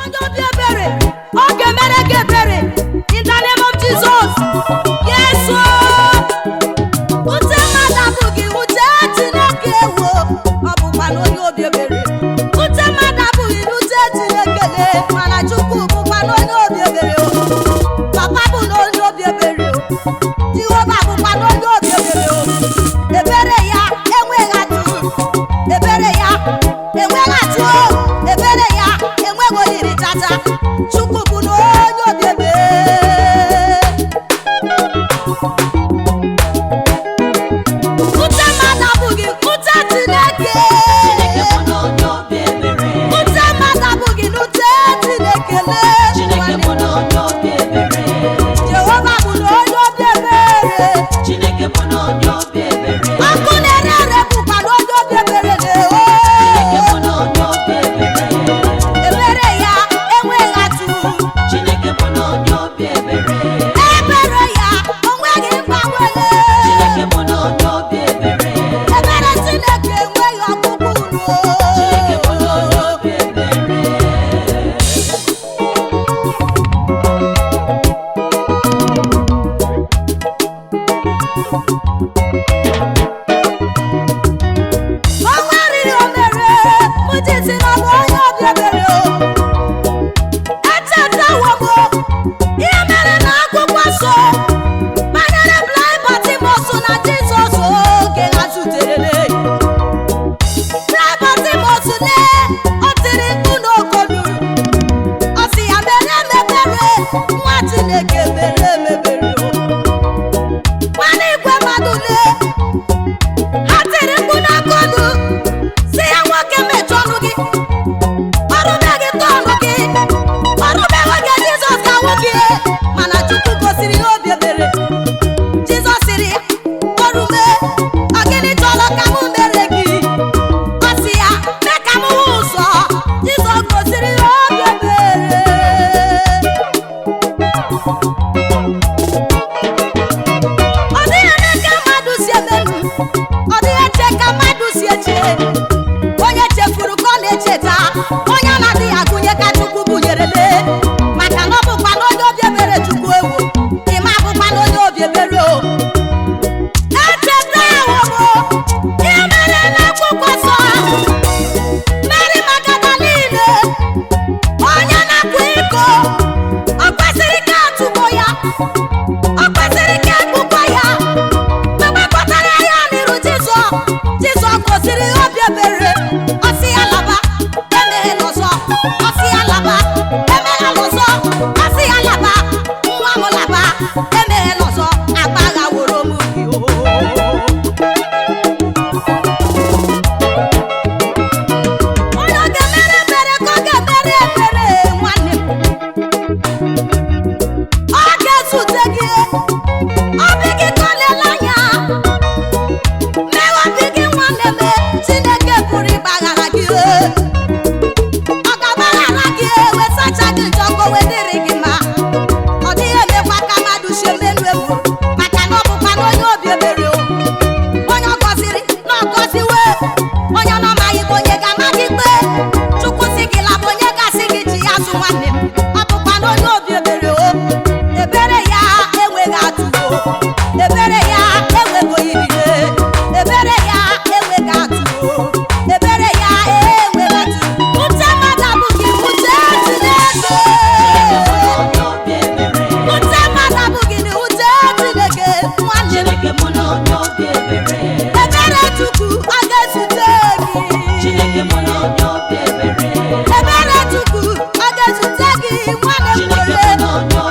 Onye obi ebere, ọ ga-emere gị ebere in the name of Jesus. Yes o. Uche mmadụ abụghị uche Chineke ewo, ọ bụkwa na onye obi ebere. Uche mmadụ abụghị uche Chineke lee, mana Chukwu bụkwa na onye obi ebere o. Papa bụ na onye obi ebere o. Jehova bụkwa na onye obi ebere o. Ebere ya enweghị atụ. Ebere ya enweghị atụ o. Ebere ya enweghị oyiri tata. Chukwu bụ na onye obi ebere. Uche mmadụ abụghị uche Chineke. Chineke bụ na onye obi ebere. Uche mmadụ abụghị n'uche Chineke lee. Chineke bụ na onye obi ebere. Jehova bụ na onye obi ebere. Chineke bụ na onye obi ebere. Ọkụ na-ere ere bụkwa na onye obi ebere lee. Chineke bụ na onye obi ebere. Ebere ya enweghị atụ. Chineke bụ na onye obi ebere. Ebere ya onweghị mgbanwele. Chineke bụ na onye obi ebere. Ebere Chineke enweghị ọgwụgwụ unu. Chineke bụ na onye obi ebere. O nwere ihe o mere mụ ji si na ọ bụ onye obi ebere o. Echetawo m ihe mere na akwụkwọ nsọ banyere blind Bartimaeus na Jizọs oge ha zuterele. Blind Bartimaeus lee, o tiri mkpu n'okolu. Ọ sị ya mere m ebere, nwa Chineke mere m ebere o. Nwanne igwe mmadụ lee, ha tiri mkpu n'okolu, sị ya nwoke mechie ọnụ gị. Ọrụbeghị tọọnụ gị, ọrụbeghị oge Jizọs ga-anwụ gị, mana Chukwu gosiri ya obi ebere. Jizọs sịrị ya, "Orume, ọ gịnị chọrọ ka m mere gị?" Ọ sị ya, "Mee ka m hụ ụzọ." Jizọs gosiri ya obi ebere. Ọ dịghị eme ka mmadụ si emenu, ọ dịghị eche ka mmadụ si eche. Onye chefuru ka ọ na-echeta, onye a na-adịghị agụnye ka Chukwu bunyerele. Maka na ọ bụkwa na onye obi ebere Chukwu ewu, ịma bụkwa na onye obi ebere o. Echeta ahụ ihe mere n'akwụkwọ nsọ, Mary Magdalene, onye na-akwa iko, ọ kwesịrị ka atụgbo ya, ọ kwesịrị ka egbukwa ya. Mgbe kpọtara ya n'iru Jizọs, Jizọs gosiri ya obi ebere. Ọ sị ya laba, emeghela ọzọ. Ọ sị ya laba, emeghela ọzọ. Ọ sị ya laba, nwa m laba, emeghela ọzọ. Agbaghaworo m gị o. Onye ọ ga-emere ebere ka ọ ga-emere ebere nwanne m. Ọ ga-ezute gị, obi gị ka ọ lele anya. Mee obi gị nwanne m, Chineke pụrụ ịgbaghara gị. Ọ ga-agbaghara gị, wee sacha gị njọ ka o wee dịrị gị mma. Ọ dịghị emekwa ka mmadụ si emelu egwu, maka na ọ bụkwa na onye obi ebere o. Onye ọ gọziri na ọ gọziwe, onye ọ na-amaghị ka onye ga-ama gị ikpe. Chukwu sị gị laba, onye ga-asị gị ji ya azụ nwanne m. Ọ bụkwa na onye obi ebere o. Ebere ya enweghị atụ o. Ebere ya enweghị oyirire. Ebere ya enweghị atụ o. Ebere ya enweghị atụ. Uche mmadụ abụghị uche Chineke. Chineke bụ na onye obi ebere. Uche mmadụ abụghị uche Chineke nwanne m. Chineke bụ na onye obi ebere. Ebere Chukwu ọ ga-ezute gị. Chineke bụ na onye obi ebere. Ebere Chukwu ọ ga-ezute gị nwanne m Chineke kwere. bụ na